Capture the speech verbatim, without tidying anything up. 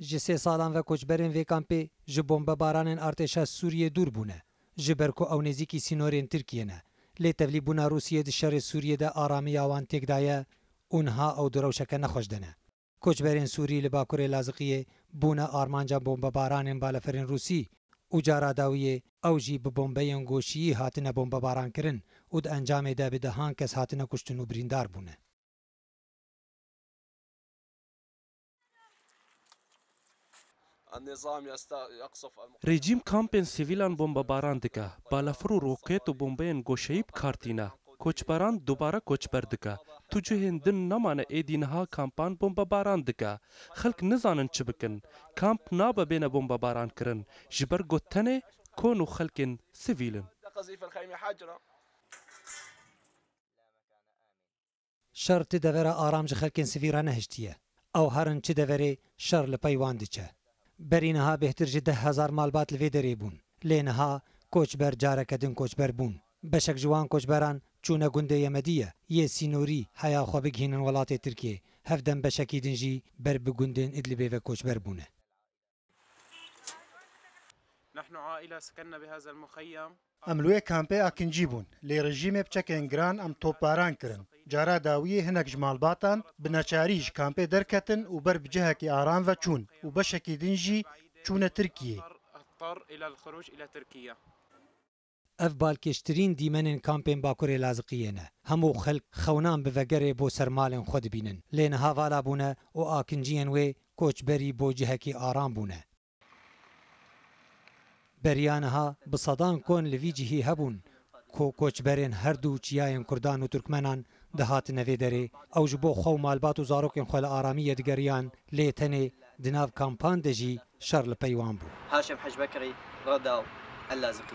Ji sê salan ve koçberên vê kampê ji bombebaranên artêşa Sûriyê dûr bûne, ji ber ku ew nêzîkî sînorên Tirkiyê ne. Lê tevlîbûna Rûsiyê di şerê Sûriyê de aramiya wan têk daye û niha ew di rewşeke nexweş de ne. Koçberên Sûrî li Bakurê Laziqiyê bûne armanca bombebaranên baleferên Rûsî û cara dawiyê ew jî bi bombeyên goşiyî hatine bombebarankirin û di encamê de bi dehan kes hatine kuştin û birîndar bûne. Rejîm kampên sivîlan bombebaran dike, balafir û roket û bombeyên goşeyî bi kar tîne. Koçberan dubare koçber dike. Tu cihên din nemane êdî niha kampan bombebaran dike. Xelk nizanin çi bikin. Kamp nabe bêne bombebaran kirin. Ji ber ku tenê kon û xelkên sivîl in. Şer ti devera aram ji xelkên sivî re nehiştiye. Ew herin çi deverê şer li pey wan diçe. Berî niha bêhtir ji deh hezar malbat li vê derê bûn. Lê niha koçber careke din koçber bûn. Beşek ji wan koçberan çûne gundê Yemediye yê sînorî heya xwe bigihînin welatê Tirkiyê. Hevdem beşekî din jî ber bi gundên Idlibê ve koçber bûne. نحن عائلة سكننا بهذا المخيم. Em li wê kampê akincî bûn, lê rejîmê bi çekên giran em topbaran kirin. Cara dawiyê hinek ji malbatan bi neçarî ji kampê derketin û ber bi cihekî aram ve çûn û beşekî din jî çûne Tirkiyê. Ev balkêştirîn dîmenên kampên Bakurê Laziqiyê ne. Hemû xelk xewnan bi vegerê bo ser malên xwe dibînin. Lê niha vala bûne û akinciyên wê koçberî bo cihekî aram bûne. Beriya niha bi sedan kon li vî cihî hebûn ku koçberên her du çiyayên Kurdan û Turkmenan dihatine vê derê. Ew ji bo xwe û malbat û zarokên xwe li aramiyê digeriyan, lê tenê di nav kampan de jî şer li pey wan bû. Haşim Hec Bekrî, Redaw, El Laziqî.